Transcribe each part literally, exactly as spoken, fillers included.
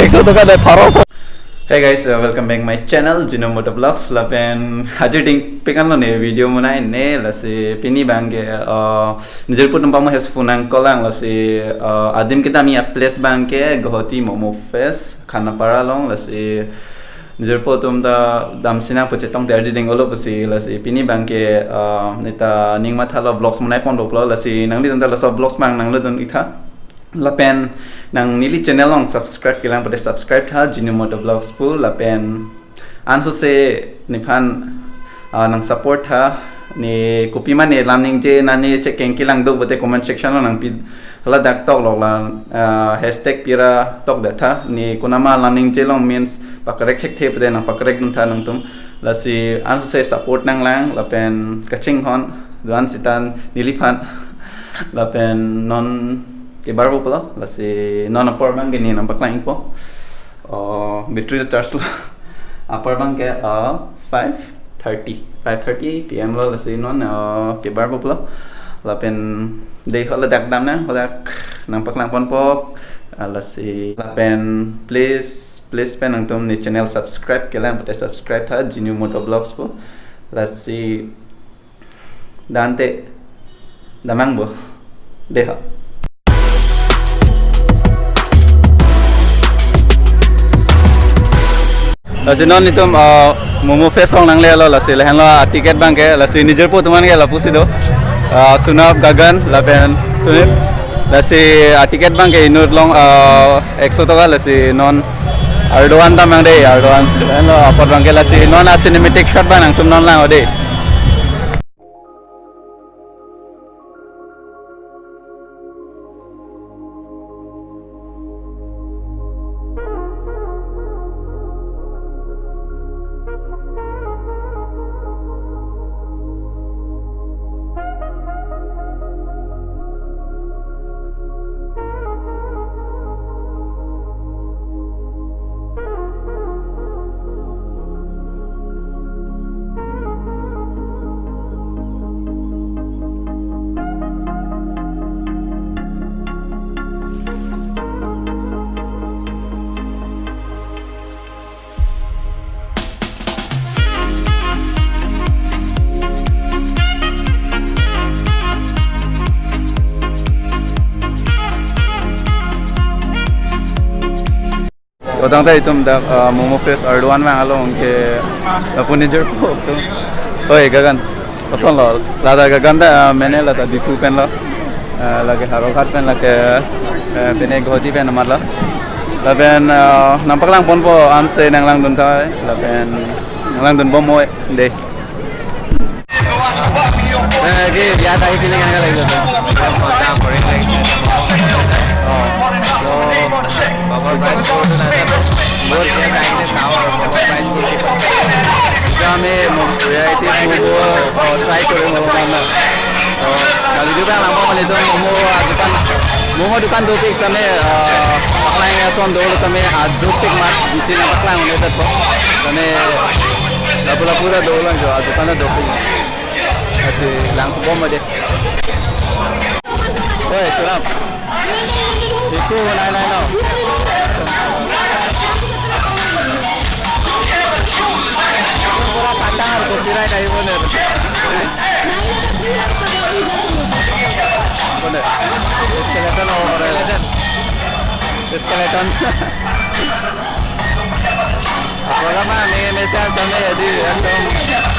Ekso toka de pharo. Hey guys, uh, welcome back my channel, Jinu Moto Vlogs. Lapen hajir ding pekan lo ne video monai ne, lasi pini abang ke, uh, nijirpo atum pamo hes funang kolang, lasi, uh, adim kedam a-place abang ke Guwahati Momo Fest, Khanapara along, lasi nijirpo atum ta damsinang pu chetong te arjiding olo pusi, lasi pini abang ke, uh, neta ning mathalo vlogs monai pon doplo, lasi nanglitum ta laso vlogs abang nanglutdun ik tha. Lapen nang neli channel along subscribe kelang pute subscribe tha, Jinu Moto Vlogs pu, lapen ansose nephan, ah, nang support tha, ne kopima ne lam ningje, nani chekeng kelang do pute comment section along nangpi, hala dak tok lok la, ah, hashtag pira tok det tha, ne konama lam ningje long means pakorek thekthe pute nang pakorekdun tha nangtum. Lasi ansose support nanglang, lapen kachinghon do-an seta neliphan. Lapen non kebar po pulo, lasi non apor abang ke ne nang paklang ikpo. Oh, battery charge lo. Apor abang ke, uh, five thirty, five thirty P M lo, lasi non, uh, kebar po pulo. Lapen dei ho ladak damnang, ladak nang paklang ponpo. Ah, lasi lapen please, please pen nangtum ne channel subscribe kelang pute subscribe tha, Jinu Moto Vlogs pu. Lasi dante damnang bo. Dei ho. Lasi non itum, ah, Momo Fest along nanglelo, lasi lahenlo, ah, ticket abang ke, lasi nijirpo atum an ke lapusi do. Ah, Sunap, Gagan, lapen Sunil. Lasi, ah, ticket abang ke inut along, ah, ekso toka, lasi non ardo-an damnang dei, ardo-an. Lahenlo apor abang ke, lasi non a-cinematic shot abang nangtum non lang o dei. Tangte itum dak, uh, Momo Fest ardo-an abang along ke lapu nijirpo atum. Oi, Gagan. Koson lo, lata Gagan ta, uh, mene lata Diphu pen lo. Uh, lake Howraghat pen lake, uh, pine Guwahati pen amat lo. Lapen, uh, nang paklang ponpo, anse nanglangdun tha, lapen nanglangdun bom oi dei. Eh, di, dia tadi feeling yang lagi tu. Oh, so, bubble price ko tu na, bubble dia tadi ni tahu, bubble price ko. Kami variety momo, oh, try kore momo na. Oh, kalau juga nama melihat momo, ah, dukan, momo dukan tu fix kami, ah, paklang ason dolo kami, ah, dupik mat, di sini paklang melihat tu. Kami, lapu-lapu ta dolo jo, ah, dukan ta dupik. Lasi langso bom dei. Oi, Sunap. Iku nai nai no. Pura patang, copyright ahi bo ne. Bo ne. Skeleton over. Skeleton. Program ma me, me se kami di ekdom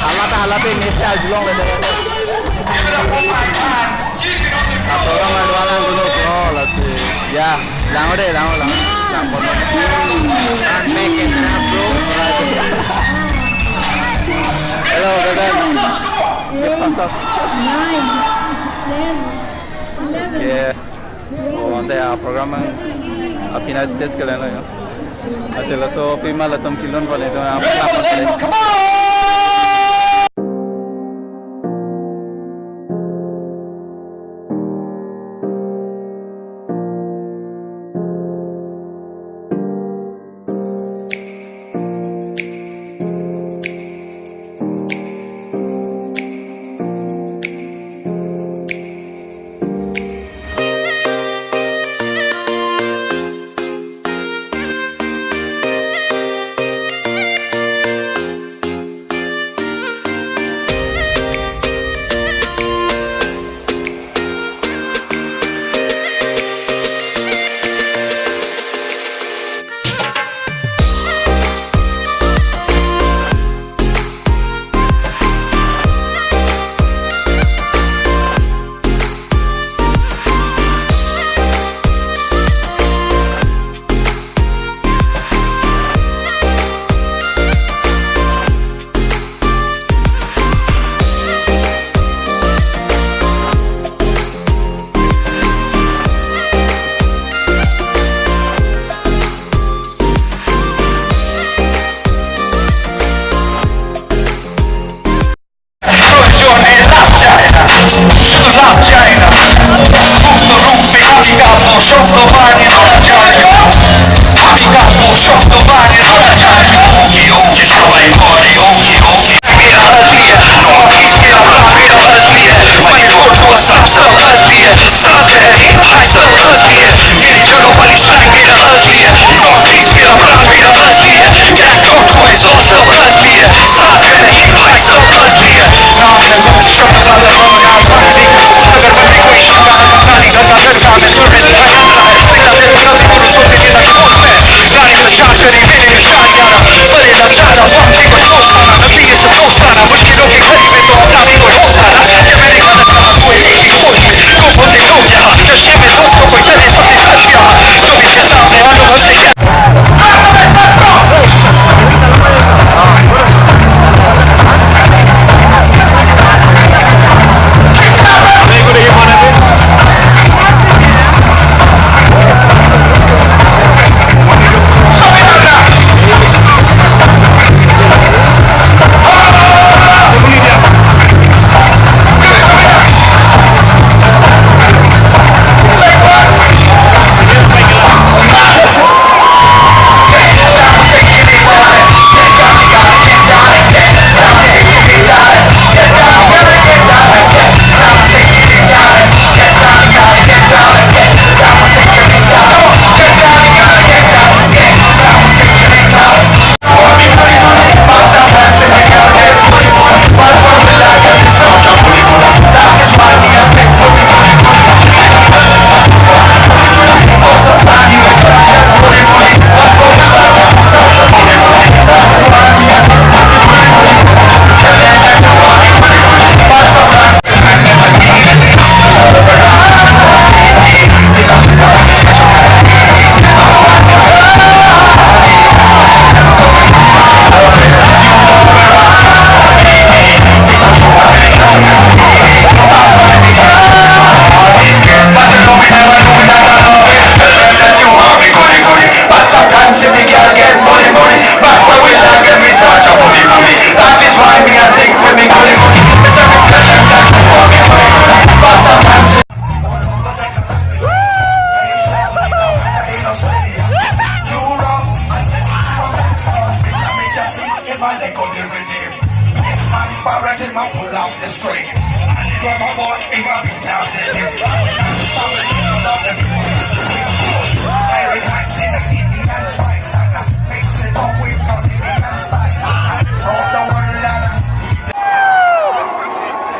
hala ta hala pe me se arjulong le. Program ma dua lang dulu, oh, lasi. Ya, lang dei, lang, lang. Lang pon. Hello, Gagan. Nine, ten, eleven. Yeah. Oh, ante a program ang apina stage ke lelo yo. Asilo so pima latum kilun pon itum ang.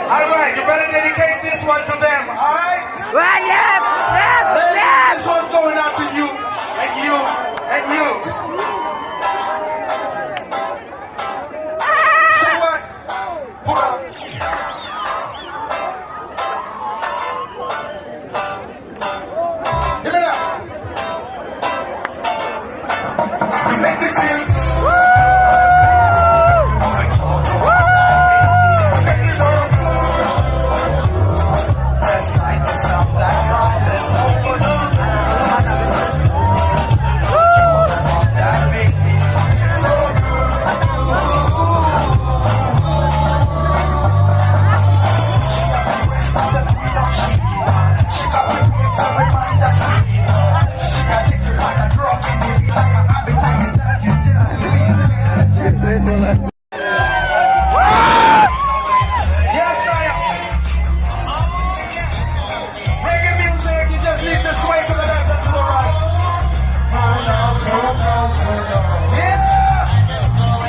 All right, you better dedicate this one to them, all right? Well, yes, yes, yes. This one's going out to you, and you, and you. Say what? Put up. Give it up. You make me feel good. Yes, Naya. Reggae music, you just need to sway to the left and to the right. Yeah. Move. Yes, Naya.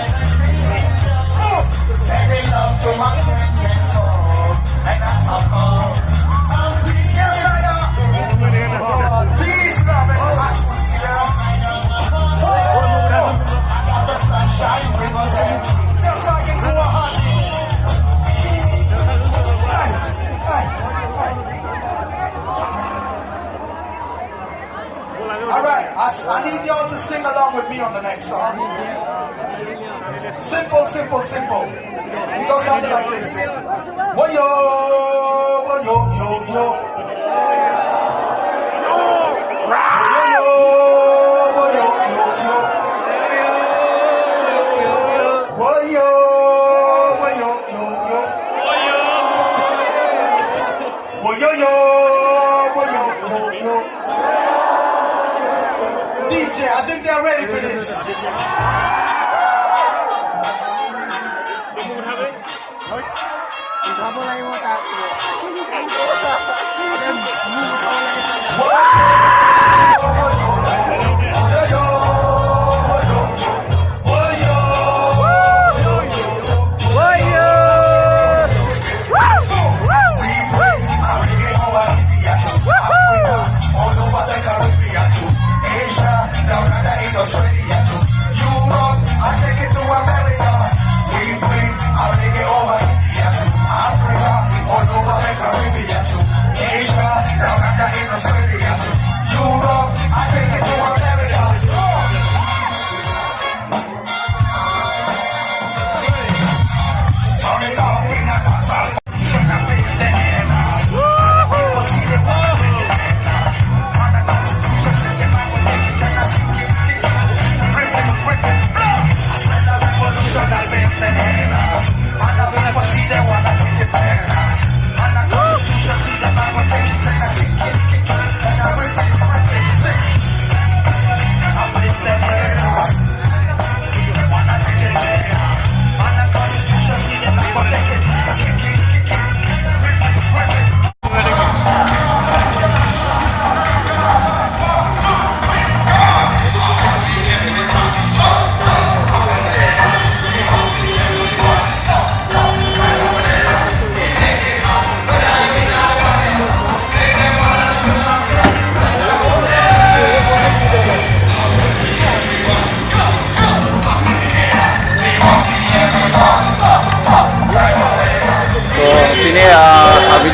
Please, love and atmosphere. Just like in Guwahati. All right, I, I need y'all to sing along with me on the next song. Simple, simple, simple. It goes something like this. Woyo, woyo, yo, yo. Woyo, woyo, yo, yo. Woyo, woyo, yo, yo. Woyo, yo, woyo, yo, yo. D J, I think they're ready for this.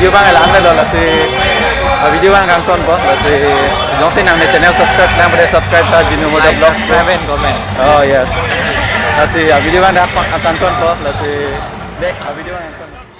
Video abang la-an lo, lasi, ah, video abang kangtonpo, lasi, jongsi nang ne channel subscribe lang pada subscribe ta Jinu Moda Vlogs. Comment, comment. Oh yes. Lasi, ah, video abang dak kangtonpo, lasi, dek, ah, video abang kangton.